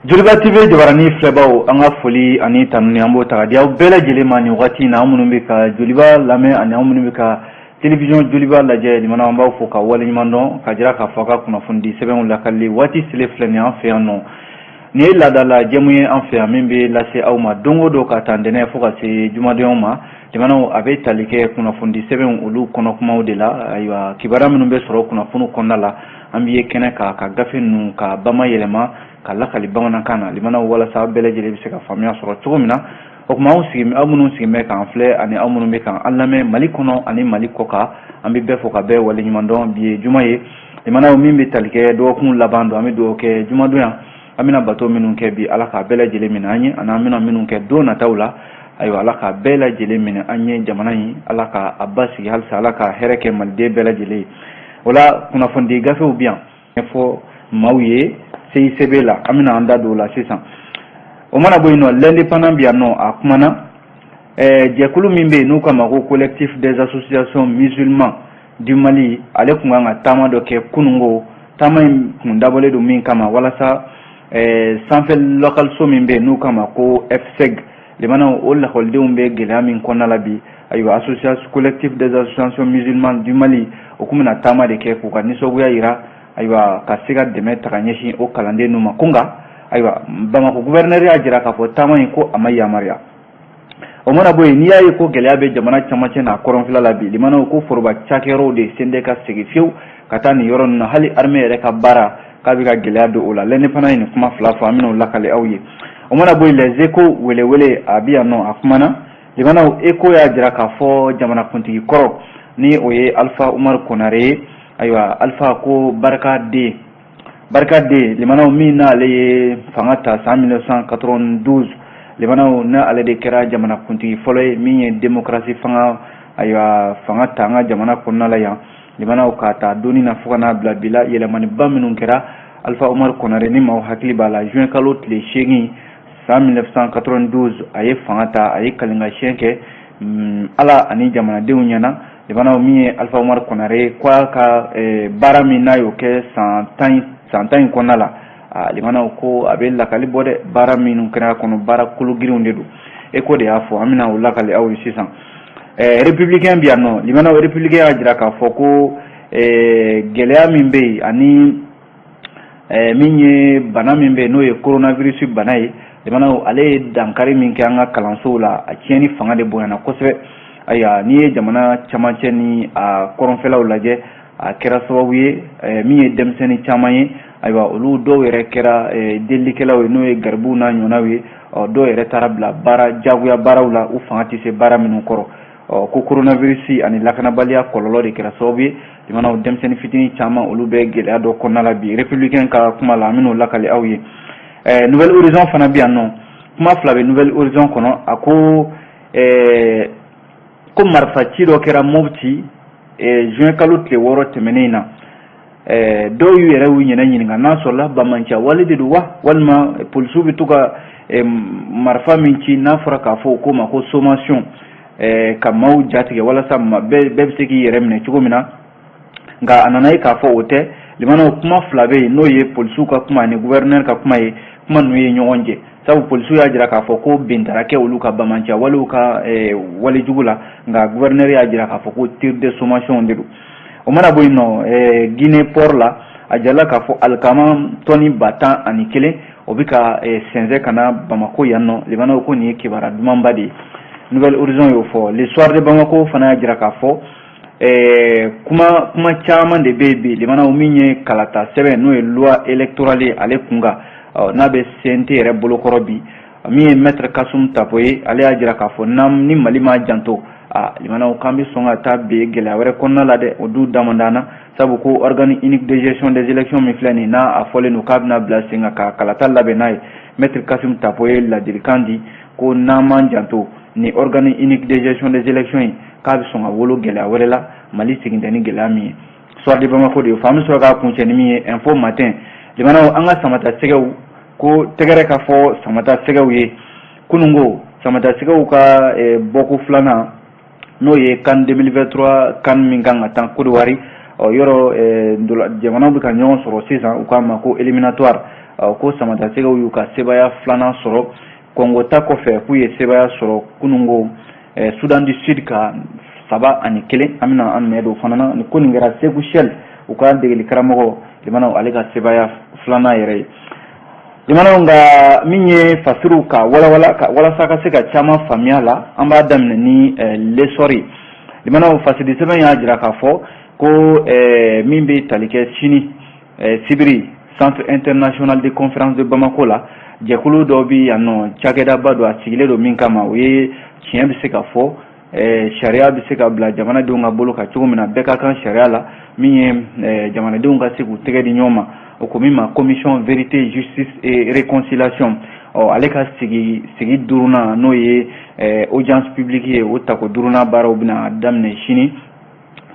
Joliba TV jabarani filɛbaw, an ka foli ani tanuni, an b'o ta ka di aw bɛɛ lajɛlen ma nin waati in na. Aw minnu bɛ ka Joliba lamɛn ani aw minnu bɛ ka télévision Joliba lajɛ, limanaw, an b'aw fo ka waleɲuman dɔn ka jira k'a fɔ a ka kunnafonidi sɛbɛnw lakalili waati selen filɛ nin an fɛ yan nɔ. Nin ye laadala jɛmu ye an fɛ yan min bɛ lase aw ma don o don ka taa ntɛnɛn fo ka se jumadonyaw ma. Limanaw, a bɛ tali kɛ kunnafonidi sɛbɛnw olu kɔnɔkumaw de la. Ayiwa, kibaruya minnu bɛ sɔrɔ kunnafoniw kɔnɔna la, an bɛ ye kɛnɛ kan ka gafe ninnu ka bama yɛlɛma ka lakali bamanankan na, limanaw, walasa bɛɛ lajɛlen bɛ se ka faamuya sɔrɔ cogo min na. O tuma, aw sigi, aw minnu sigilen bɛ k'an filɛ ani aw minnu bɛ k'an lamɛn Mali kɔnɔ ani Mali kɔ kan, an bɛ bɛɛ fo ka bɛɛ waleɲuman dɔn. Bi ye juma ye, limanaw, min bɛ tali kɛ dɔgɔkun laban don. An bɛ dugawu kɛ jumadon yan, an bɛna bato minnu kɛ bi, Ala k'a bɛɛ lajɛlen minɛ an ye, ani an bɛna minnu kɛ don nataw la. Ayiwa, Ala k'a bɛɛ lajɛlen minɛ an ye. Jamana in, Ala ka a basigi halisa, Ala ka hɛrɛ kɛ Maliden bɛɛ lajɛlen ye. O la, kunnafonidi gafew bɛ yan ɲɛfɔ maaw ye CICB la, an bɛna an da don o la sisan. O mana bɔ yen nɔ, L'Indépendant bɛ yan nɔ, a kumana jɛkulu min bɛ yen n'u k'a ma ko Collectif des associations musulmans du Mali, ale tun kan ka taama dɔ kɛ kununko. Taama in kun dabɔlen don min kama, walasa sanfɛ lakɔliso min bɛ yen n'u k'a ma ko FSEG, limanaw, o lakɔlidenw bɛ gɛlɛya min kɔnɔna la bi. Ayiwa, association Collectif des associations musulmanes du Mali, o tun bɛna taama de kɛ k'u ka nisɔngoya yira, ayiwa, ka se ka dɛmɛ ta ka ɲɛsin o kalanden ninnu ma. Ko nka, ayiwa, Bamakɔ gouverneur y'a jira k'a fɔ taama in ko a ma yamaruya. O mana bɔ yen, n'i y'a ye ko gɛlɛya bɛ jamana camancɛ n'a kɔrɔnfɛla la bi, limanaw, ko foroba cakɛyɔrɔw de sen tɛ ka segin fiyewu ka taa nin yɔrɔ ninnu na. Hali armée yɛrɛ ka baara k'a bɛ ka gɛlɛya don o la. L'Indépendant ye nin kuma fila fɔ, an bɛna o lakale aw ye. O mana bɔ yen, Les Échos welewele, a bɛ yan nɔ, a kumana. Limanaw, Écho y'a jira k'a fɔ jamanakuntigi kɔrɔ ni o ye Alpha Umaru Konare ye, ayiwa, Alpha ko barika den, barika den, limanaw, min n'ale ye fanga ta san 1992, limanaw, n'ale de kɛra jamanakuntigi fɔlɔ ye min ye démocratie fanga, ayiwa, fanga ta an ka jamana kɔnɔna la yan. Limanaw, k'a ta donni na fo ka n'a bila bi la, yɛlɛmaniba minnu kɛra, Alpha Umaru Konare, ni maaw hakili b'a la, juin kalo tile 8 san 1992, a ye fanga ta, a ye kalingasiyɛn kɛ Ala ani jamanadenw ɲɛna. Limanaw, min ye Alpha Umaru Konare ko a ka baara min n'a y'o kɛ san 10 in kɔnɔna la, limanaw, ko a bɛ lakali bɔ dɛ. Baara minnu kɛra kɔnɔ, baara kologirinw de don. Écho de y'a fɔ, an bɛna o lakali aw ye sisan. Républicain bɛ yan nɔ, limanaw, Républicain y'a jira k'a fɔ ko gɛlɛya min bɛ yen ani min ye bana min bɛ yen, n'o ye coronavirus bana ye, limanaw, ale ye dankari min kɛ an ka kalansow la, a tiɲɛni fanga de bonyana kosɛbɛ. Ayiwa, n'i ye jamana camancɛ ni a kɔrɔnfɛlaw lajɛ, a kɛra sababu ye min ye denmisɛnnin caman ye, ayiwa, olu dɔw yɛrɛ kɛra delilikɛlaw ye, n'o ye garibuw n'a ɲɔgɔnnaw ye. Dɔw yɛrɛ taara bila baara jagoya baaraw la, u fanga tɛ se baara minnu kɔrɔ. Ko coronavirus ani lakanabaliya kɔlɔlɔ de kɛra sababu ye, limanaw, denmisɛnnin fitinin caman, olu bɛ gɛlɛya dɔ kɔnɔna la bi. Républicain ka kuma la, an bɛn'o lakale aw ye. Nouvel Horizon fana bɛ yan nɔ, kuma fila bɛ Nouvel Horizon kɔnɔ. A ko ko marifa ci dɔ kɛra Mopti juin kalo tile 6 tɛmɛnen in na. Dɔw y'u yɛrɛ y'u ɲɛnɛ ɲininka n'a sɔrɔla banbaanciya wale de don wa, walima polisiw bɛ to ka marifa min ci, n'a fɔra k'a fɔ o ko ma ko sommation, ka maaw jatigɛ walasa bɛɛ bɛ se k'i yɛrɛ minɛ cogo min na. Nka a nana ye k'a fɔ o tɛ. Limanaw, kuma fila bɛ yen, n'o ye polisiw ka kuma ani gouverneur ka kuma ye. Kuma ninnu ye ɲɔgɔn jɛ, sabu polisiw y'a jira k'a fɔ ko bin taara kɛ olu ka banbaanciya walew ka walejugu la, nka gouverneur y'a jira k'a fɔ ko tir de sommation de don. O mana bɔ yen nɔ, Guinée port la, a jirala k'a fɔ alikama tɔni 11,000, o bɛ ka sɛnsɛn ka na Bamako yan nɔ. Limanaw, ko nin ye kibaruya dumanba de ye. Nouvel Horizon y'o fɔ. Le Soir de Bamako fana y'a jira k'a fɔ kuma kuma caman de bɛ yen bi, limanaw, min ye kalata sɛbɛn, n'o ye loi électorale ye, ale kun kan n'a bɛ CNT yɛrɛ bolokɔrɔ bi. Min ye maître Kassoum Tapo ye, ale y'a jira k'a fɔ n'an ni Mali m'a janto, a limanaw, k'an bɛ sɔn ka taa bi gɛlɛya wɛrɛ kɔnɔna la dɛ. O du damadana na, sabu ko organe unique de gestion des élections min filɛ nin n'a a fɔlen don k'a bɛna bila sen kan ka kalata labɛn n'a ye, maître Kassoum Tapo ye ladilikan di ko n'an m'an janto, ni organe unique de gestion des élections in k'a bɛ sɔn ka wolo gɛlɛya wɛrɛ la, Mali segin tɛ ni gɛlɛya min ye. Soir de Bamako de ye fɔ. An bɛ sɔrɔ k'a kuncɛ ni min ye Info Matin. Limanaw, an ka Samata Sɛgɛw, ko tɛgɛrɛ ka fɔ Samata Sɛgɛw ye. Kununko Samata Sɛgɛw ka bɔko filanan, n'o ye CAN 2023, CAN min kan ka taa Côte d'Ivoire, ɔ yɔrɔ jamanaw bɛ ka ɲɔgɔn sɔrɔ sisan, u k'a ma ko éliminatoire. Ko Samatasɛgɛw y'u ka sebaaya filanan sɔrɔ Kɔngo ta kɔfɛ, k'u ye sebaaya sɔrɔ kunungo Soudan du Sud kan 3-1. An bɛna an nɛ don fana na ni ko nin kɛra Segu Chelle, u ka degeli karamɔgɔ limanaw, ale ka sebaaya filanan yɛrɛ ye limanaw. Nka min ye fasiriw ka walawala walasa ka se ka caman faamuya la, an b'a daminɛ ni L'Essor ye. Limanaw, fasiri sɛbɛn y'a jira k'a fɔ ko min bɛ tali kɛ sini sibiri, Centre international de conférence de Bamako la, jɛkulu dɔ bɛ yan nɔ, cakɛdaba don, a sigilen don min kama, o ye tiɲɛ bɛ se ka fɔ, sariya bɛ se ka bila jamanadenw ka bolo kan cogo min na, bɛɛ ka kan sariya la, min ye jamanadenw ka se k'u tɛgɛ di ɲɔgɔn ma, o ko min ma Commission vérité, justice et réconciliation. Ɔ, ale ka sigi duurunan, n'o ye audience publique ye, o tako duurunan baaraw bɛna daminɛ sini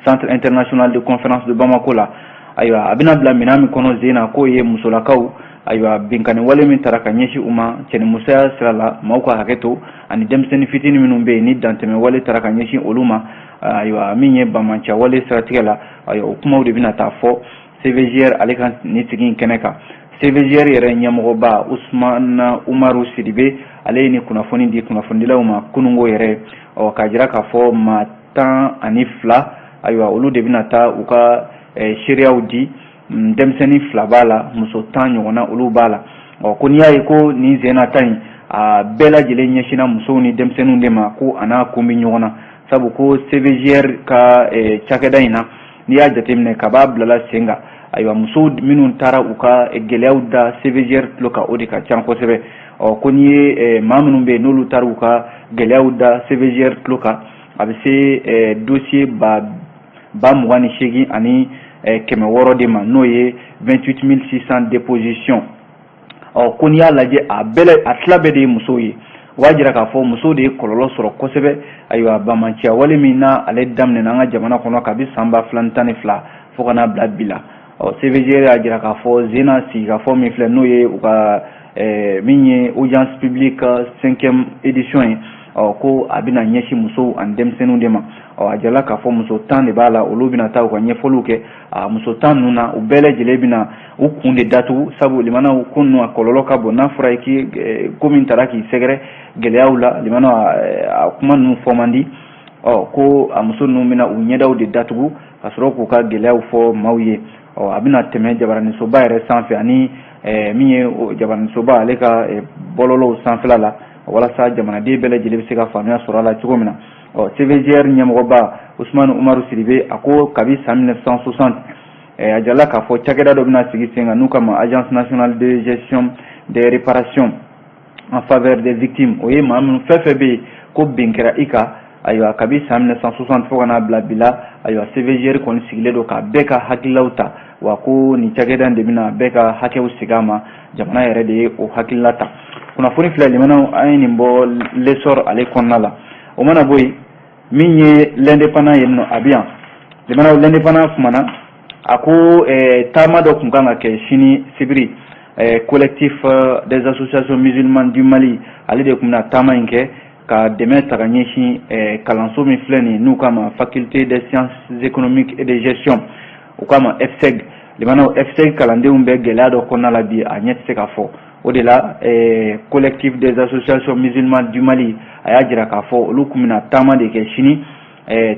Centre international de conférence de Bamako la. Ayiwa, a bɛna bila minɛn min kɔnɔ sen na, k'o ye musolakaw, ayiwa, binkanni wale min taara ka ɲɛsin u ma cɛnimusoya sira la, maaw ka hakɛ to, ani denmisɛnnin fitinin minnu bɛ yen ni dantɛmɛ wale taara ka ɲɛsin olu ma. Ayiwa, min ye banbanciya wale siratigɛ la, ayiwa, o kumaw de bɛna taa fɔ CVJR ale ka nin sigi in kɛnɛ kan. CVJR yɛrɛ ɲɛmɔgɔba Usumana Umaru Sidibe, ale ye nin kunnafoni di kunnafonidilaw ma kunungo yɛrɛ. Ɔ, k'a jira k'a fɔ maa 12, ayiwa, olu de bɛna taa u ka seereyaw di. Denmisɛnnin fila b'a la, muso 10 ɲɔgɔnna olu b'a la. Ɔ, ko n'i y'a ye ko nin sen ta in, a bɛɛ lajɛlen ɲɛsinna musow ni denmisɛnninw de ma, ko a n'a kun bɛ ɲɔgɔn na, sabu ko CVJR ka cakɛda in na, n'i y'a jateminɛ ka b'a bilala sen kan, ayiwa, musow minnu taara u ka gɛlɛyaw da CVJR tulo kan, o de ka ca kosɛbɛ. Ɔ, ko n'i ye maa minnu bɛ yen n'olu taara u ka gɛlɛyaw da CVJR tulo kan, a bɛ se dossier 28 600 de ma, n'o ye 28 600 dépositions. Ɔ, ko n'i y'a lajɛ, a bɛɛ, a tila bɛɛ de ye musow ye. O b'a jira k'a fɔ musow de ye kɔlɔlɔ sɔrɔ kosɛbɛ, ayiwa, banbanciya wale min na ale daminɛna an ka jamana kɔnɔ kabi san 2012 fo ka n'a bila bi la. Ɔ, CVJR y'a jira k'a fɔ zena sigikafɔ min filɛ, n'o ye u ka min ye audience publique cinquième édition ye, ɔ, ko a bɛna ɲɛsin musow ani denmisɛnninw de ma. Ɔ, a jirala k'a fɔ muso 10 de b'a la, olu bɛna taa u ka ɲɛfɔliw kɛ. A muso 10 ninnu na, u bɛɛ lajɛlen bɛna u kun de datugu, sabu limanaw, ko ninnu a kɔlɔlɔ ka bon. N'a fɔra k'i ko min taara k'i sɛgɛrɛ gɛlɛyaw la, limanaw, a kuma ninnu fɔ man di. Ɔ, ko a muso ninnu bɛna u ɲɛdaw de datugu ka sɔrɔ k'u ka gɛlɛyaw fɔ maaw ye. Ɔ, a bɛna tɛmɛ jabaranisoba yɛrɛ sanfɛ ani min ye jabaranisoba ale ka bɔlɔlɔw sanfɛla la, walasa jamanaden bɛɛ lajɛlen bɛ se ka faamuya sɔrɔ a la cogo min na. Ɔ, CVJR ɲɛmɔgɔba Usumani Umaru Sidibe, a ko kabi san 1960, a jirala k'a fɔ cakɛda dɔ bɛna sigi sen kan n'u kama Agence nationale de gestion des réparations en faveur des victimes. O ye maa minnu fɛn fɛn bɛ yen ko bin kɛra i kan, ayiwa, kabi san 1960 fo ka n'a bila bi la, ayiwa, CVJR kɔni sigilen don k'a bɛɛ ka hakililaw ta. Wa ko nin cakɛda in de bɛna bɛɛ ka hakɛw segin a ma, jamana yɛrɛ de ye o hakilila ta. Kunnafoni filɛ limanaw, an ye nin bɔ L'Essor ale kɔnɔna la. O mana bɔ yen, min ye L'Indépendant ye nɔ, a bɛ yan limanaw. L'Indépendant kumana, a ko taama dɔ tun kan ka kɛ sini sibiri, Collectif des associations musulmanes du Mali, ale de tun bɛna taama in kɛ ka dɛmɛ ta ka ɲɛsin kalanso min filɛ nin ye n'u k'a ma Faculté des sciences économiques et de gestion, u k'a ma FSEG. Limanaw, FSEG kalandenw bɛ gɛlɛya dɔ kɔnɔna la bi, a ɲɛ tɛ se ka fɔ. O de la, Collectif des associations musulmanes du Mali, a y'a jira k'a fɔ olu tun bɛna taama de kɛ sini.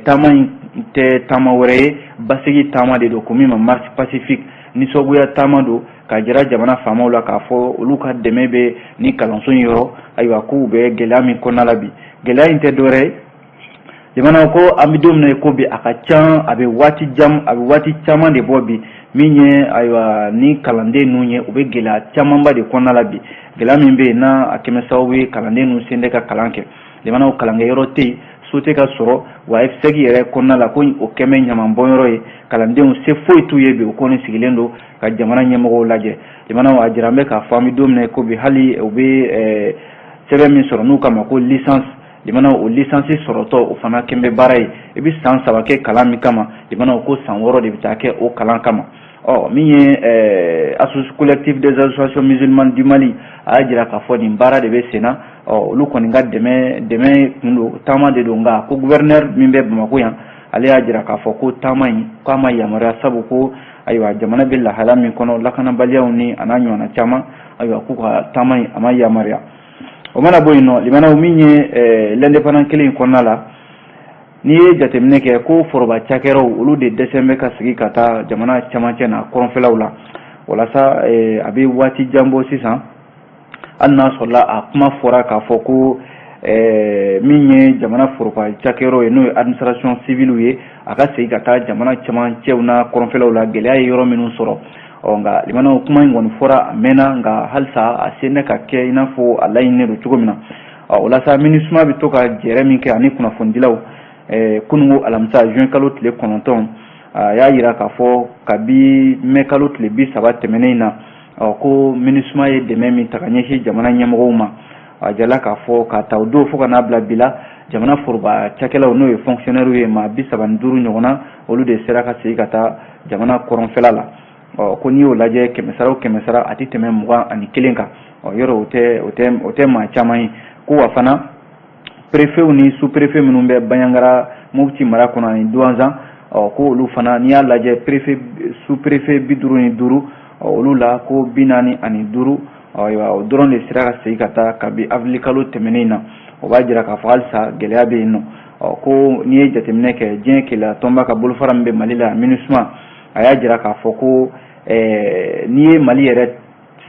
Taama in tɛ taama wɛrɛ ye, basigi taama de don, ko min ma marche pacifique, nisɔngoya taama don, k'a jira jamana faamaw la k'a fɔ olu ka dɛmɛ bɛ ni kalanso in yɔrɔ. Ayiwa, k'u bɛ gɛlɛya min kɔnɔna la bi, gɛlɛya in tɛ dɔwɛrɛ ye jamana ko an bɛ don min na ko bi, a ka can, a bɛ waati jan, a bɛ waati caman de bɔ bi. Min ye, ayiwa, ni kalanden ninnu ye, u bɛ gɛlɛya camanba de kɔnɔna la bi. Gɛlɛya min bɛ yen n'a a kɛmɛ sababu ye kalanden ninnu sen tɛ ka kalan kɛ, jamanaw, kalankɛyɔrɔ tɛ yen, so tɛ ka sɔrɔ. Wa FSEG yɛrɛ kɔnɔna la, ko o kɛmɛ ɲamanbɔnyɔrɔ ye, kalandenw se foyi t'u ye bi. U kɔni sigilen don ka jamana ɲɛmɔgɔw lajɛ. Jamanaw, a jira an bɛ k'a fɔ an bɛ don min na ko bi, hali u bɛ sɛbɛn min sɔrɔ n'u kama ko licence, jamanaw, o licence sɔrɔtɔ, o fana kɛn bɛ baara ye. I bɛ san 3 kɛ kalan min kama, jamanaw, ko san 6 de bɛ taa kɛ o kalan kama. Ɔ, min ye Collectif des associations musulmanes du Mali, a y'a jira k'a fɔ nin baara de bɛ sen na. Ɔ, olu kɔni ka dɛmɛ kun don, taama de don. Nka ko gouverneur min bɛ Bamakɔ yan, ale y'a jira k'a fɔ ko taama in k'a ma yamaruya, sabu ko ayiwa, jamana bɛ lahala min kɔnɔ, lakanabaliyaw ni a n'a ɲɔgɔnna caman. Ayiwa, k'u ka taama in, a ma yamaruya. O mana bɔ yen nɔ, limanaw, min ye L'Indépendant kelen in kɔnɔna la, n'i ye jateminɛ kɛ ko foroba cakɛyɔrɔw, olu de dɛsɛ bɛ ka sigi ka taa jamana camancɛ n'a kɔrɔnfɛlaw la. Walasa a bɛ waati jan bɔ sisan, hali n'a sɔrɔla a kuma fɔra k'a fɔ ko min ye jamana foroba cakɛyɔrɔ ye, n'o ye administration civile ye, a ka segin ka taa jamana camancɛw n'a kɔrɔnfɛlaw la, gɛlɛya ye yɔrɔ minnu sɔrɔ. Ɔ nka limanaw, kuma in kɔni fɔra a mɛnna, nka halisa a sen ka kɛ i n'a fɔ a laɲininen don cogo min na. Ɔ walasa MINUSMA bɛ to ka jɛrɛ min kɛ ani kunnafonidilaw kununko alamisa, juin kalo tile 9, a y'a jira k'a fɔ kabi mɛ kalo tile 30 tɛmɛnen in na, ɔ ko MINUSMA ye dɛmɛ min ta ka ɲɛsin jamana ɲɛmɔgɔw ma, a jala k'a fɔ ka ta o don fo ka n'a bila bi la, jamana foroba cakɛlaw, n'o ye fonctionnaire ye, maa 35 ɲɔgɔnna, olu de sera ka segin ka taa jamana kɔrɔnfɛla la. Ɔ ko n'i y'o lajɛ, kɛmɛ sara o kɛmɛ sara, a tɛ tɛmɛ 21 kan. Ɔ yɔrɔ o tɛ maa caman ye. Ko wa fana, préfetw ni sous-préfet minnu bɛ Bandiagara, Mopti mara kɔnɔ ani Douentza, ɔ ko olu fana, n'i y'a lajɛ, préfet, sous-préfet 55, olu la ko 45, ayiwa, o dɔrɔn de sera ka segin ka taa kabi avril kalo tɛmɛnen in na. O b'a jira k'a fɔ halisa gɛlɛya bɛ yen nɔ. Ɔ ko n'i ye jateminɛ kɛ, diɲɛ keleya tɔnba ka bolofara min bɛ Mali la, MINUSMA, a y'a jira k'a fɔ ko n'i ye Mali yɛrɛ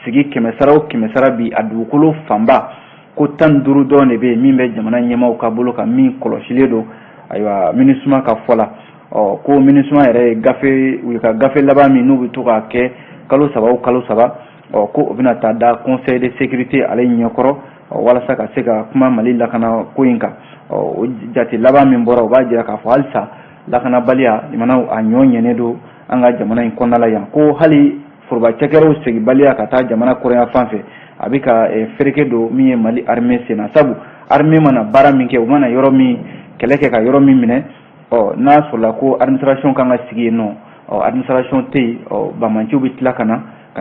sigi kɛmɛ sara o kɛmɛ sara bi, a dugukolo fanba ko 15 dɔrɔn de bɛ yen min bɛ jamana ɲɛmaaw ka bolo kan, min kɔlɔsilen don. Ayiwa, MINUSMA ka fɔ la, ɔ ko MINUSMA yɛrɛ ye gafe, u ka gafe laban min n'u bɛ to k'a kɛ kalo 3 o kalo 3, ɔ ko o bɛna taa da Conseil de sécurité ale ɲɛkɔrɔ walasa ka se ka kuma Mali lakana ko in kan. Ɔ o jate laban min bɔra, o b'a jira k'a fɔ halisa lakanabaliya limanaw, a ɲɔ ɲɛnen don an ka jamana in kɔnɔna la yan. Ko hali foroba cakɛyɔrɔw segibaliya ka taa jamana kɔrɔnya fan fɛ, a bɛ ka fereke don min ye Mali armée sen na, sabu armée mana baara min kɛ, u mana yɔrɔ min kɛlɛ kɛ ka yɔrɔ min minɛ, ɔ n'a sɔrɔla ko administration kan ka sigi yen nɔ, ɔ administration tɛ yen, ɔ banbaanciw bɛ tila ka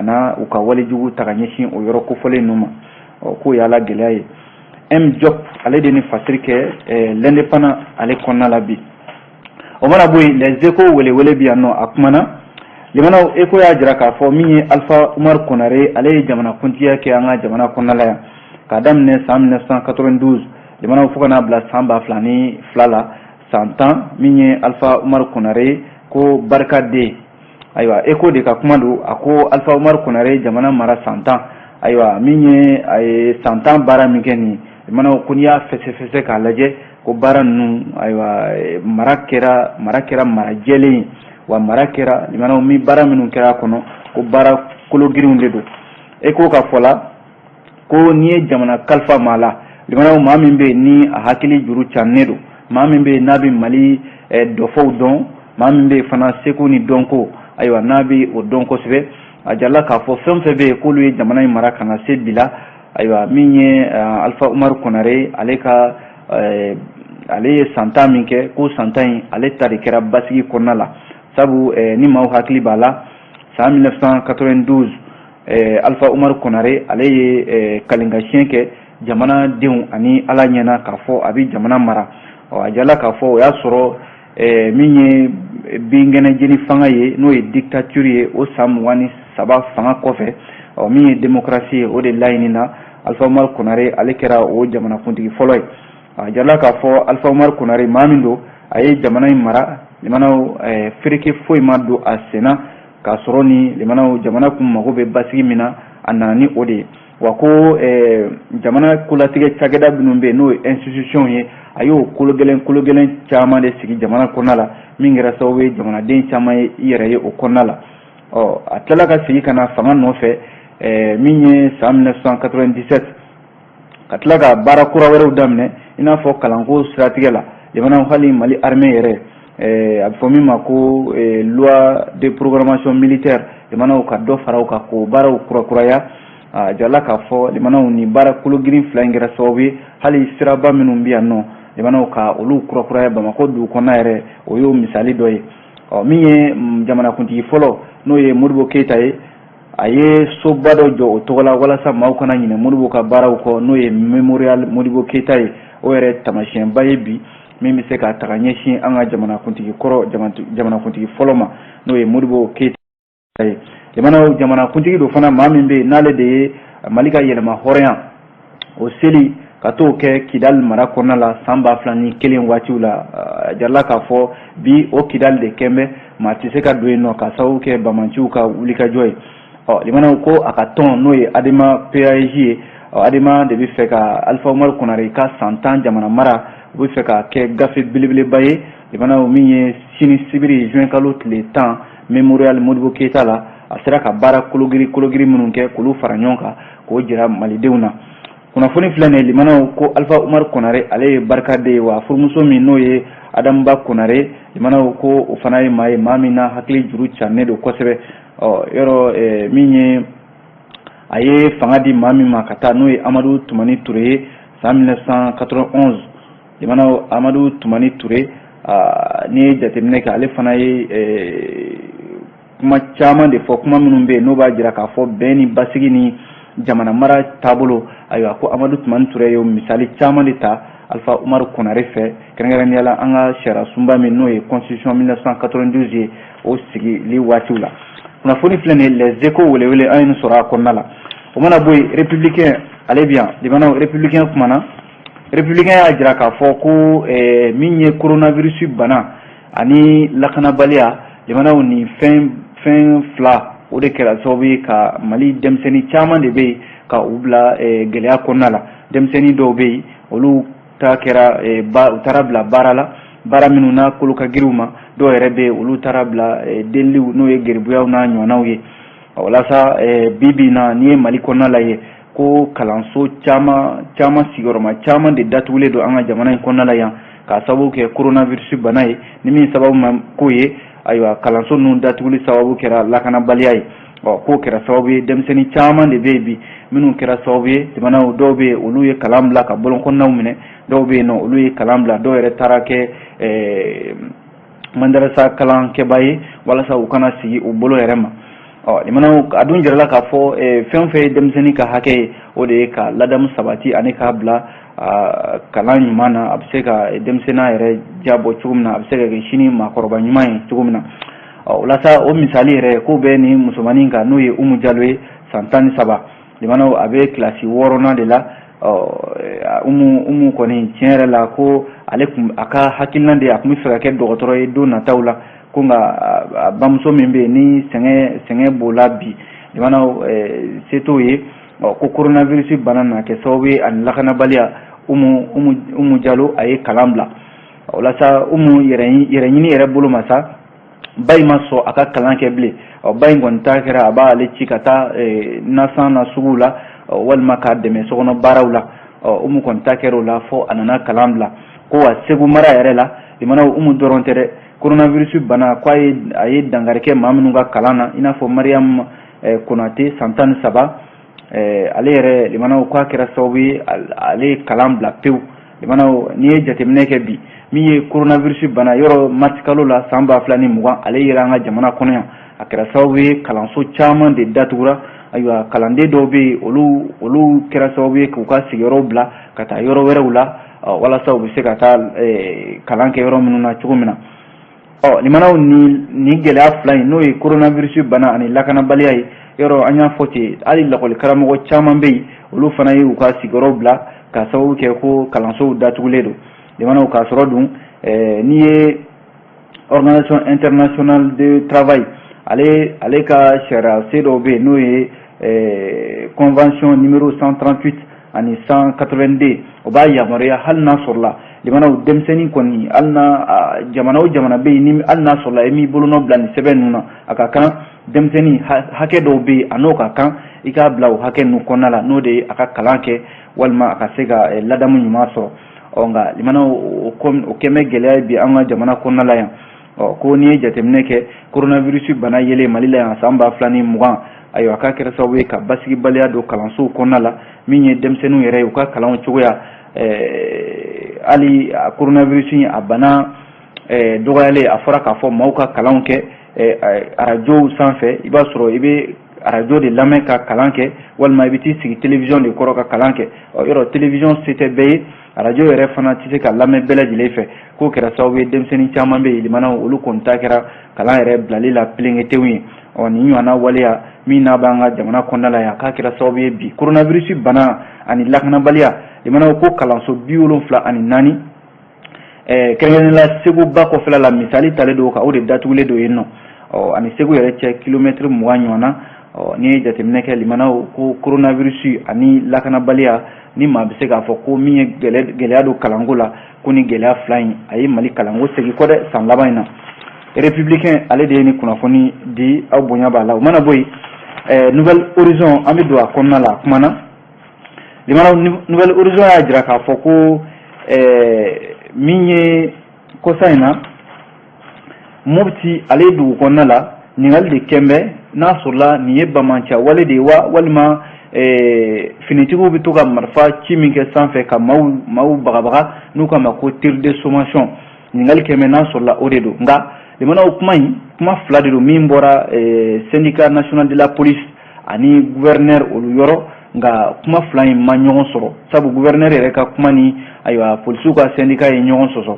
na u ka walejugu ta ka ɲɛsin o yɔrɔ kofɔlen ninnu ma. Ɔ k'o y'a la gɛlɛya ye. M Diop, ale de ni fasiri kɛ L'Indépendant ale kɔnɔna la bi. O mana bɔ yen, Les Échos welewele bi yan nɔ, a kumana limanaw. Écho y'a jira k'a fɔ min ye Alpha Oumar Konaré, ale ye jamanakuntigiya kɛ an ka jamana kɔnɔna la yan k'a daminɛ san 1992, limanaw, fo ka n'a bila san 2002 la, san 10. Min ye Alpha Oumar Konaré, ko barika den. Ayiwa, Écho de ka kuma don. A ko Alpha Oumar Konaré jamana mara san 10. Ayiwa, min ye a ye san 10 baara min kɛ nin, limanaw, ko n'i y'a fɛsɛfɛsɛ k'a lajɛ, ko baara ninnu, ayiwa, mara kɛra mara jɛlen ye. Wa mara kɛra, limanaw, min baara minnu kɛra a kɔnɔ, ko baara kologirinw de don. Écho ka fɔ la, ko n'i ye jamana kalifa maa la, limanaw, maa min bɛ yen ni a hakili juru cannen don, maa min bɛ yen n'a bɛ Mali dɔfɔw dɔn, maa min bɛ yen fana seko ni dɔnko, ayiwa, n'a bɛ o dɔn kosɛbɛ, a jirala k'a fɔ fɛn fɛn bɛ yen k'olu ye jamana in mara ka na se bi la. Ayiwa, min ye Alpha Oumar Konaré, ale ka ale ye san 10 min kɛ, ko san 10 in, ale ta de kɛra basigi kɔnɔna la. Sabu ni maaw hakili b'a la, san 1992, Alpha Oumar Konaré, ale ye kalenkasiyɛn kɛ jamanadenw ani Ala ɲɛna k'a fɔ a bɛ jamana mara. Ɔ a jirala k'a fɔ o y'a sɔrɔ min ye binkɛnɛ jeni fanga ye, n'o ye dictature ye, o san 23 fanga kɔfɛ, ɔ min ye démocratie ye, o de laɲini na, Alpha Oumar Konaré, ale kɛra o jamanakuntigi fɔlɔ ye. A jirala k'a fɔ Alpha Oumar Konaré, maa min don, a ye jamana in mara, limanaw, fereke foyi ma don a sen na k'a sɔrɔ ni, limanaw, jamana kun mago bɛ basigi min na, a nana ni o de ye. Wa ko jamana kolatigɛ cakɛda minnu bɛ yen, n'o ye institution ye, a y'o kologɛlɛn kologɛlɛn caman de sigi jamana kɔnɔna la, min kɛra sababu ye jamanaden caman ye i yɛrɛ ye o kɔnɔna la. Ɔ a tilala ka segin ka na fanga nɔfɛ, min ye san 1997, ka tila ka baara kura wɛrɛw daminɛ, i n'a fɔ kalanko siratigɛ la. Jamana, hali Mali armée yɛrɛ, a bɛ fɔ min ma ko loi de programmation militaire, jamanaw, ka dɔ fara o kan k'o baaraw kurakuraya. A jirala k'a fɔ, limanaw, ni baara kologirin fila in kɛra sababu ye, hali siraba minnu bɛ yan nɔ, limanaw, ka olu kurakuraya Bamakɔ dugu kɔnɔna yɛrɛ, o y'o misali dɔ ye. Ɔ min ye jamanakuntigi fɔlɔ, n'o ye Modibo Keyita ye, a ye soba dɔ jɔ o tɔgɔ la walasa maaw kana ɲinɛ Modibo ka baaraw kɔ, n'o ye Mémorial Modibo Keyita ye. O yɛrɛ taamasiyɛnba ye bi min bɛ se ka taga ɲɛsin an ka jamanakuntigi kɔrɔ, jamanakuntigi fɔlɔ ma, n'o ye Modibo Keyita ye. Jamana jamanakuntigi don fana, maa min bɛ yen n'ale de ye, Mali ka yɛrɛma hɔrɔnya o seli ka t'o kɛ Kidali mara kɔnɔna la san 2001 waatiw la. A jirala k'a fɔ bi o Kidali de kɛn bɛ maa tɛ se ka don yen nɔ ka sababu kɛ bamanciw ka wulikajɔ ye. Ɔ limanaw, ko a ka tɔn, n'o ye ADEMA PAJ ye, ɔ ADEMA de bɛ fɛ ka Alifa Umaru Konare ka san 10 jamana mara, u bɛ fɛ ka kɛ gafe belebeleba ye. Limanaw, min ye sini sibiri juin kalo tile 10, Mémorial Modibo Keyita la, a sera ka baara kologiri kologiri minnu kɛ, k'olu fara ɲɔgɔn kan k'o jira malidenw na. Kunnafoni filɛ nin ye, limanaw, ko Alifa Umaru Konare, ale ye barikaden ye wa furumuso min, n'o ye Adamuba Konare, limanaw, ko o fana ye maa ye, maa min na hakili juru cannen don kosɛbɛ. Ɔ yɔrɔ min ye a ye fanga di maa min ma ka taa, n'o ye Amadu Tumani Ture ye san 1991, limanaw, Amadu Tumani Ture, n'i ye jateminɛ kɛ, ale fana ye kuma caman de fɔ, kuma minnu bɛ yen n'o b'a jira k'a fɔ bɛn ni basigi ni jamana mara taabolo. Ayiwa, ko Amadu Tumani Ture ye misali caman de ta Alifa Umaru Konare fɛ, kɛrɛnkɛrɛnnenya la an ka sariya sunba min, n'o ye constitution 1992 ye, o sigili waatiw la. Kunnafoni filɛ nin ye, Les Échos welewele, an ye nin sɔrɔ a kɔnɔna la. O mana bɔ yen, Républicain, ale bi yan. Limanaw, Républicain kumana. Républicain y'a jira k'a fɔ ko min ye coronavirus bana ani lakanabaliya, limanaw, nin fɛn fɛn fila o de kɛra sababu ye ka Mali denmisɛnnin caman de bɛ yen ka u bila gɛlɛya kɔnɔna la. Denmisɛnnin dɔw bɛ yen, olu ta kɛra u taara bila baara la, baara minnu n'a kolo ka girin u ma. Dɔw yɛrɛ bɛ yen, olu taara bila deliliw, n'o ye geribuyaw n'a ɲɔgɔnnaw ye. Walasa bi bi in na, n'i ye Mali kɔnɔna lajɛ, ko kalanso caman caman, sigiyɔrɔma caman de datugulen don an ka jamana in kɔnɔna la yan k'a sababu kɛ coronavirus bana ye. Ni min sababu ma k'o ye, ayiwa, kalanso ninnu datuguli sababu kɛra lakanabaliya ye. Ɔ k'o kɛra sababu ye, denmisɛnnin caman de bɛ yen bi minnu kɛra sababu ye, jamanaw dɔw bɛ yen, olu ye kalan bila ka bɔlɔn kɔnɔnaw minɛ. Dɔw bɛ yen nɔ, olu ye kalan bila. Dɔw yɛrɛ taara kɛ madarasa kalankɛba ye walasa u kana sigi u bolo yɛrɛ ma. Ɔ limanaw, a dun jirala k'a fɔ fɛn o fɛn ye denmisɛnnin ka hakɛ ye, o de ye ka ladamu sabati ani k'a bila kalan ɲuman na, a bɛ se ka denmisɛnninya yɛrɛ jabɔ cogo min na, a bɛ se ka kɛ sini maakɔrɔba ɲuman ye cogo min na. Ɔ walasa o misali yɛrɛ k'o bɛ nin musomanin kan, n'o ye Umu Jalo ye, san 13. Limanaw, a bɛ kilasi 6nan de la. Ɔ Umu kɔni, tiɲɛ yɛrɛ la, ko ale kun a ka hakilina de, a tun bɛ fɛ ka kɛ dɔgɔtɔrɔ ye don nataw la. Ko nka a bamuso min bɛ yen ni sɛgɛn b'o la bi, limanaw, se t'o ye. Ɔ ko coronavirus bana nana kɛ sababu ye ani lakanabaliya, Umu Jalo, a ye kalan bila. Walasa Umu yɛrɛ ɲini yɛrɛ bolo ma sa, ba in ma sɔn a ka kalan kɛ bilen. Ɔ ba in kɔni ta kɛra a b'ale ci ka taa nasan na sugu la walima k'a dɛmɛ sokɔnɔ baaraw la. Ɔ Umu kɔni ta kɛra o la fo a nana kalan bila. Ko wa Segu mara yɛrɛ la, limanaw, Umu dɔrɔn tɛ dɛ, coronavirus bana ko a ye dankari kɛ maa minnu ka kalan na, i n'a fɔ Mariam Konate, san 13, ale yɛrɛ, limanaw, k'a kɛra sababu ye ale ye kalan bila pewu. Limanaw, n'i ye jateminɛ kɛ bi, min ye coronavirus bana yɔrɔ, mars kalo la san 2020, ale yera an ka jamana kɔnɔ yan, a kɛra sababu ye kalanso caman de datugura. Ayiwa, kalanden dɔw bɛ yen, olu kɛra sababu ye k'u ka sigiyɔrɔw bila ka taa yɔrɔ wɛrɛw la walasa u bɛ se ka taa kalan kɛ yɔrɔ minnu na cogo min na. Ɔ limanaw, ni gɛlɛya fila in, n'o ye coronavirus bana ani lakanabaliya ye, yɔrɔ an y'a fɔ ten, hali lakɔli karamɔgɔ caman bɛ yen, olu fana ye u ka sigiyɔrɔw bila ka sababu kɛ ko kalansow datugulen don. Limanaw, k'a sɔrɔ dun n'i ye Organisation internationale de travail, ale ka sariya se dɔw bɛ yen, n'o ye convention numéro 138 ani 182, o b'a yamaruya hali n'a sɔrɔla, limanaw, denmisɛnnin kɔni, hali n'a jamana o jamana bɛ yen ni hali n'a sɔrɔla e m'i bolonɔ bila nin sɛbɛn ninnu na, a ka kan denmisɛnnin hakɛ dɔw bɛ yen, a n'o ka kan i k'a bila o hakɛ ninnu kɔnɔna la, n'o de ye a ka kalan kɛ walima a ka se ka ladamu ɲuman sɔrɔ. Ɔ nka limanaw, o kɛn bɛ gɛlɛya ye bi an ka jamana kɔnɔna la yan. Ɔ ko n'i ye jateminɛ kɛ, coronavirus bana yelen Mali la yan san 2020, ayiwa, k'a kɛra sababu ye ka basigibaliya don kalansow kɔnɔna la, min ye denmisɛnninw yɛrɛ ye, u ka kalanw cogoya. Hali coronavirus in a bana dɔgɔyalen, a fɔra k'a fɔ maaw ka kalanw kɛ arajow sanfɛ, i b'a sɔrɔ i bɛ arajo de lamɛn ka kalan kɛ, walima i bɛ t'i sigi télévision de kɔrɔ ka kalan kɛ. Ɔ, yɔrɔ télévision se tɛ bɛɛ ye, arajo yɛrɛ fana tɛ se ka lamɛn bɛɛ lajɛlen fɛ. K'o kɛra sababu ye, denmisɛnnin caman bɛ yen, limanaw, olu kɔni ta kɛra kalan yɛrɛ bilali la pelenketewu ye. Ɔ, nin ɲɔgɔnna waleya min n'a b'an ka jamana kɔnɔna la yan, k'a kɛra sababu ye bi, coronavirus bana ani lakanabaliya, limanaw, ko kalanso 74, kɛrɛnkɛrɛnnenya la Segu ba kɔfɛla la, misali talen don ka o de datugulen don yen nɔ. Ɔ, ani Segu yɛrɛ cɛ kilomɛtiri 20 ɲɔgɔn na. Ɔ, n'i ye jateminɛ kɛ, limanaw, ko coronavirus ani lakanabaliya, ni maa bɛ se k'a fɔ ko min ye gɛlɛya don kalanko la, ko ni gɛlɛya fila in a ye Mali kalanko segin kɔ dɛ san laban in na. Républicain, ale de ye ni kunnafoni di, aw bonya b'a la. O mana bɔ yen, Nouvel Horizon, an bɛ don a kɔnɔna la. A kumana, limanaw, Nouvel Horizon y'a jira k'a fɔ ko min ye kɔsa in na, Mopti ale dugu kɔnɔna la, ɲininkali de kɛn bɛ n'a sɔrɔla nin ye bamanciya wale de ye wa, walima finitigiw bɛ to ka marifa ci min kɛ sanfɛ ka maaw bagabaga, n'u k'a ma ko tir de sommation. Ɲininkali kɛn bɛ n'a sɔrɔla o de don. Nka limanaw, kuma in, kuma fila de don min bɔra Syndicat national de la police ani gouverneur olu yɔrɔ. Nka kuma fila in ma ɲɔgɔn sɔrɔ, sabu gouverneur yɛrɛ ka kuma ni, ayiwa, polisiw ka syndicat ye ɲɔgɔn sɔsɔ.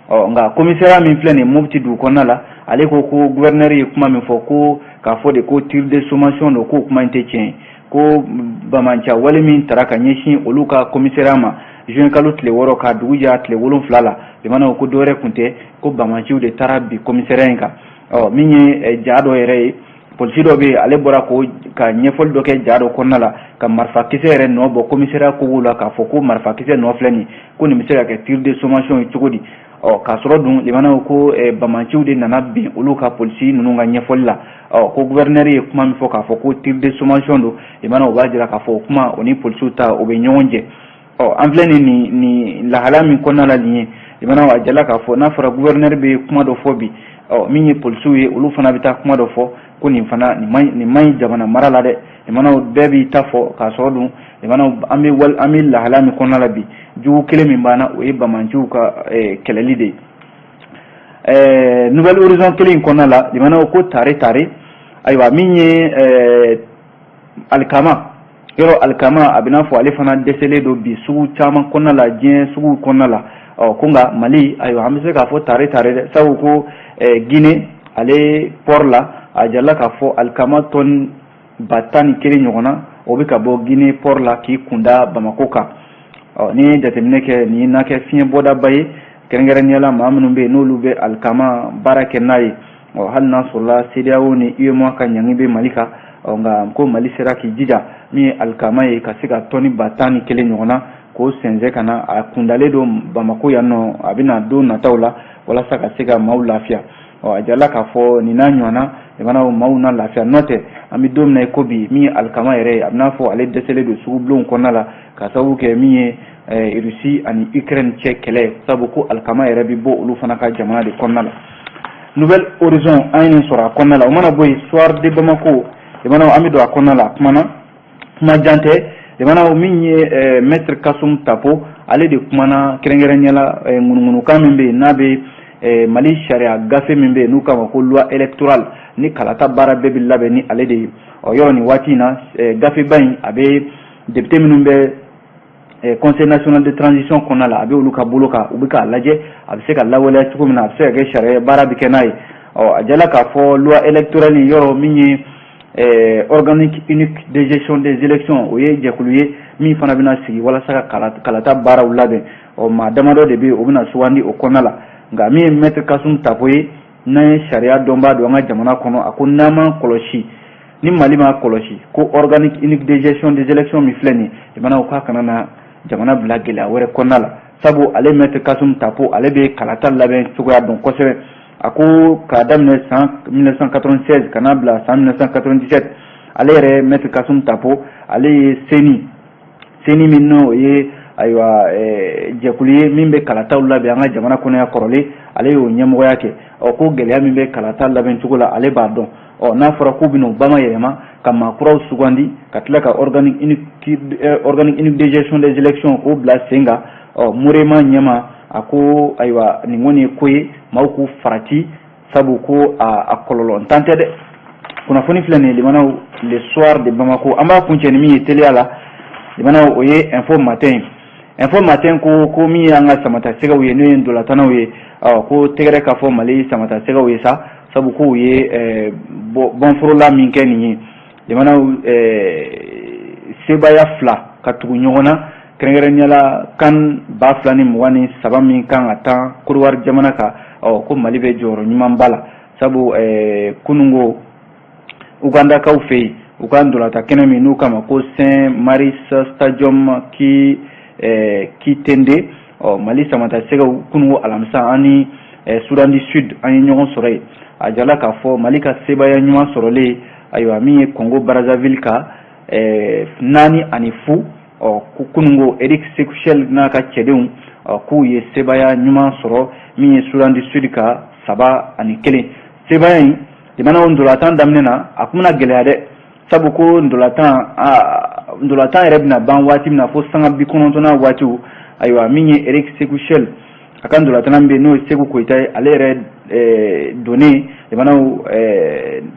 Ɔ, nka commissariat min filɛ nin ye Mopti dugu kɔnɔna la, ale ko ko gouverneur ye kuma min fɔ, ko k'a fɔ de ko tir de sommation don, k'o kuma in tɛ tiɲɛ ye, ko bamanciya wale min tara ka ɲɛsin olu ka commissariat ma juin kalo tile 6 ka dugu jɛ tile 7 la, limanaw, ko dɔwɛrɛ tun tɛ, ko bamanciw de taara bi commissariat in kan. Ɔ, min ye ja dɔ yɛrɛ ye, polisi dɔ bɛ yen, ale bɔra ko ka ɲɛfɔli dɔ kɛ ja dɔ kɔnɔna la, ka marifakisɛ yɛrɛ nɔ bɔ commissariat kogo la, k'a fɔ ko marifakisɛ nɔ filɛ nin, ko nin bɛ se ka kɛ tir de sommation ye cogo di? Ɔ, k'a sɔrɔ dun, limanaw, ko bamanciw de nana bin olu ka polisi ninnu ka ɲɛfɔli la. Ɔ, ko gouverneur ye kuma min fɔ k'a fɔ ko tir de sommation don, limanaw, o b'a jira k'a fɔ o kuma, o ni polisiw ta, o bɛ ɲɔgɔn jɛ. Ɔ, an filɛ nin lahala min kɔnɔna la nin ye, limanaw, a jala k'a fɔ n'a fɔra gouverneur bɛ kuma dɔ fɔ bi, ɔ, min ye polisiw ye, olu fana bɛ taa kuma dɔ fɔ ko nin fana nin man ɲi jamana mara la dɛ. Limanaw, bɛɛ b'i ta fɔ, k'a sɔrɔ dun, limanaw, an bɛ lahala min kɔnɔna la bi, jugu kelen min b'an na, o ye bamanciw ka kɛlɛli de ye. Nouvel Horizon kelen in kɔnɔna la, limanaw, ko tare tare, ayiwa, min ye alikama yɔrɔ, alikama a bɛ n'a fɔ ale fana dɛsɛlen don bi sugu caman kɔnɔna la, diɲɛ sugu kɔnɔna la. Ɔ, ko nka Mali, ayiwa, an bɛ se k'a fɔ tare tare dɛ, sabu ko Guinée ale port la, a jirala k'a fɔ alikama tɔni 11,000 ɲɔgɔn na, o bɛ ka bɔ Guinée port la k'i kunda Bamako kan. Ɔ, n'i ye jateminɛ kɛ, nin n'a kɛ fiɲɛ bɔdaba ye, kɛrɛnkɛrɛnnenya la maa minnu bɛ yen n'olu bɛ alikama baara kɛ n'a ye. Ɔ, hali n'a sɔrɔla CEDEAO ni UEMOA ka ɲangi bɛ Mali kan, ɔ, nka ko Mali sera k'i jija min ye alikama ye, ka se ka tɔni 11,000 ɲɔgɔn na k'o sɛnsɛn ka na, a kundalen don Bamako yan nɔ, a bɛna don nataw la walasa ka se ka maaw lafiya. Ɔ, a jirala k'a fɔ nin n'a ɲɔgɔnna, jamanaw maaw na lafiya. N'o tɛ, an bɛ don min na i ko bi, min ye alikama yɛrɛ ye, a bɛ n'a fɔ ale dɛsɛlen don sugubulonw kɔnɔna la, ka sababu kɛ min ye Russie ani Ukraine cɛ kɛlɛ, sabu ko alikama yɛrɛ bɛ bɔ olu fana ka jamana de kɔnɔna la. Nouvel Horizon, an ye nin sɔrɔ a kɔnɔna la. O mana bɔ yen, Soir de Bamako, jamanaw, an bɛ don a kɔnɔna la. A kumana, kuma jan tɛ, jamanaw, min ye maître Kassoum Tapo, ale de kumana kɛrɛnkɛrɛnnenya la ŋunuŋunukan min bɛ yen n'a bɛ Mali sariya gafe min bɛ yen n'u k'a ma ko loi électorale, ni kalata baara bɛɛ bɛ labɛn ni ale de ye. Ɔ, yɔrɔ nin waati in na, gafeba in, a bɛ député minnu bɛ Conseil national de transition kɔnɔna la, a bɛ olu ka bolo kan, u bɛ k'a lajɛ a bɛ se ka lawaleya cogo min na, a bɛ se ka kɛ sariya, baara bɛ kɛ n'a ye. Ɔ, a jala k'a fɔ loi électorale in yɔrɔ min ye organe unique de gestion des élections, o ye jɛkulu ye min fana bɛna sigi walasa ka kalata baaraw labɛn. Ɔ, maa damadɔ de bɛ yen, o bɛna sugandi o kɔnɔna la. Nka min ye maître Kassoum Tapo ye, n'an ye sariya dɔnbaa don an ka jamana kɔnɔ, a ko n'an ma kɔlɔsi, ni Mali ma kɔlɔsi, ko organe unique de gestion des élections min filɛ nin ye, jamanaw, k'a kana na jamana bila gɛlɛya wɛrɛ kɔnɔna la, sabu ale maître Kassoum Tapo, ale bɛ kalata labɛn cogoya dɔn kosɛbɛ. A ko k'a daminɛ san 1996 ka n'a bila san 1997, ale yɛrɛ maître Kassoum Tapo, ale ye CENI, CENI min n'o ye, ayiwa, jɛkulu ye min bɛ kalataw labɛn an ka jamana kɔnɔ yan kɔrɔlen, ale y'o ɲɛmɔgɔya kɛ. Ɔ, ko gɛlɛya min bɛ kalata labɛn cogo la, ale b'a dɔn. Ɔ, n'a fɔra k'u bɛna o bama yɛlɛma ka maa kuraw sugandi, ka tila ka organe unique de gestion des élections k'o bila sen kan, ɔ, Murema ɲɛma, a ko ayiwa, nin kɔni ye ko ye maaw k'u farati, sabu ko a kɔlɔlɔ ntan tɛ dɛ. Kunnafoni filɛ nin ye, limanaw, Le Soir de Bamako. An b'a kuncɛ ni min ye teliya la, limanaw, o ye Info Matin ye. Info Matin ko min ye an ka samata sɛgɛw ye, n'o ye ntolatannaw ye, ko tɛgɛrɛ ka fɔ Mali samata sɛgɛw ye sa, sabu k'u ye bɔnforola min kɛ nin ye, limanaw, sebaaya fila ka tugu ɲɔgɔn na, kɛrɛnkɛrɛnnenya la CAN 2023 min kan ka taa Kodiwari jamana kan, ko Mali bɛ jɔyɔrɔ ɲumanba la, sabu kununko Ugandakaw fɛ yen, u ka ntolatan kɛnɛ min n'u k'a ma ko Saint Mary's Stadium ki Kitende, ɔ Mali samata sɛgɛw kununko alamisa, an ni Soudan du Sud an ye ɲɔgɔn sɔrɔ yen. A jala k'a fɔ Mali ka sebaaya ɲuman sɔrɔlen, ayiwa, min ye Congo Brazzaville ka 4-0. Ɔ kununko Eric Sékou Chelle n'a ka cɛdenw, ɔ k'u ye sebaaya ɲuman sɔrɔ min ye Soudan du Sud ka 3-1. Sebaaya in, limanaw, ntolatan daminɛ na, a tun bɛna gɛlɛya dɛ, sabu ko ntolatan yɛrɛ bɛna ban waati min na, fo sanga 90nan waatiw, ayiwa, min ye Eric Sékou Chelle a ka ntolatan min bɛ yen, n'o ye Seku Koyita ye, ale yɛrɛ donnen, limanaw,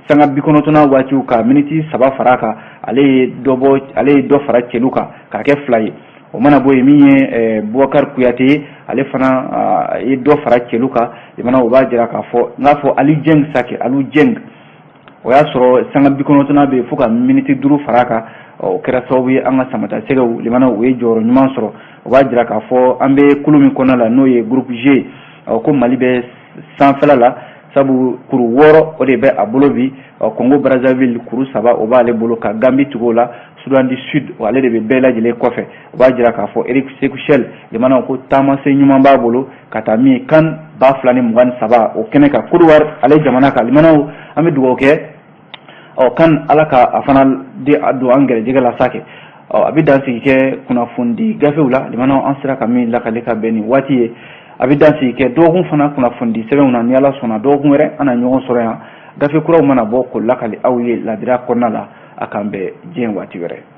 sanga 90nan waatiw ka miniti 3 fara a kan, ale ye dɔ bɔ, ale ye dɔ fara cɛlu kan k'a kɛ 2 ye. O mana bɔ yen, min ye Bubakari Kuyate ye, ale fana ye dɔ fara cɛlu kan. Limanaw, o b'a jira k'a fɔ n k'a fɔ Aliou Dieng Sake, Aliou Dieng, o y'a sɔrɔ sanga 90nan bɛ yen fo ka miniti 5 fara a kan. O kɛra sababu ye an ka samata sɛgɛw, limanaw, u ye jɔyɔrɔ ɲuman sɔrɔ. O b'a jira k'a fɔ an bɛ kulu min kɔnɔna la, n'o ye groupe G, ko Mali bɛ sanfɛla la, sabu kuru 6 o de bɛ a bolo bi. Congo Brazzaville kuru 3 o b'ale bolo, ka Gambie tugu o la, Soudan du Sud ale de bɛ bɛɛ lajɛlen kɔfɛ. O b'a jira k'a fɔ Eric Sékou Chelle, limanaw, ko taamasen ɲuman b'a bolo ka taa min ye CAN 2023 o kɛnɛ kan Côte d'Ivoire ale jamana kan. Limanaw, an bɛ dugawu kɛ, ɔ kan Ala ka a fana di a don an gɛrɛjɛgɛ la sa kɛ. Ɔ a bɛ dansigi kɛ kunnafonidi gafew la, limanaw, an sera ka min lakale ka bɛn nin waati ye. A bɛ dansigi kɛ dɔgɔkun fana kunnafonidi sɛbɛnw na. Ni Ala sɔnna, dɔgɔkun wɛrɛ an na ɲɔgɔn sɔrɔ yan, gafe kuraw mana bɔ k'o lakali aw ye ladiriya kɔnɔna la. A k'an bɛn diɲɛ waati wɛrɛ.